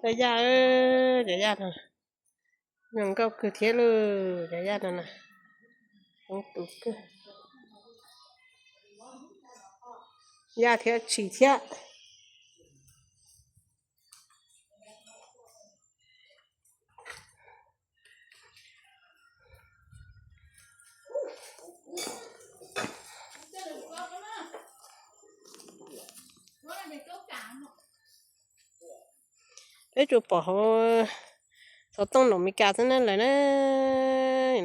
Cov yaj, cov yaj no zoo nkauj kawg thiab lauj, cov yaj no na. Zoo tus kawg. Yaj thiab tshis thiab. Peb tsuas pom hauv xov tooj Nus Mes Kas xwb na lawm na.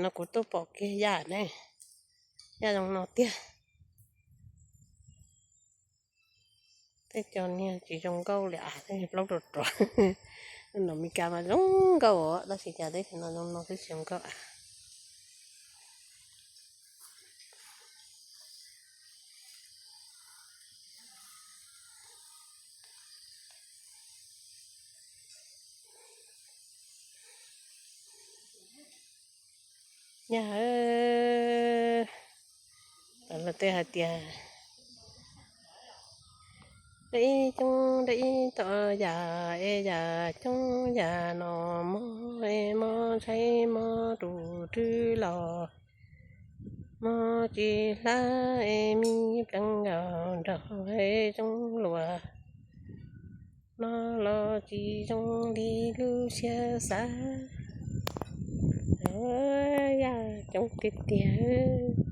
No kuv tuaj pom kiag yaj ne, yaj zoo no tiag. Tej cov niag tsis zoo nkauj li as, tej plaub rau rov. Nus Mes Kas mas zoo nkauj os, tab sis cas teb chaws no zoo no xwb tsis zoo nkauj as. Yaj, lawv tej hais tias dab ib coob dab ib tom yaj es yaj coob yaj no mob es mob ntshai mob tus twg los mob tsis hlab es me pleev nkaus nrog es zoo luaj no los tsis zoo li lub siab xav. Yaj coob tiag tiag.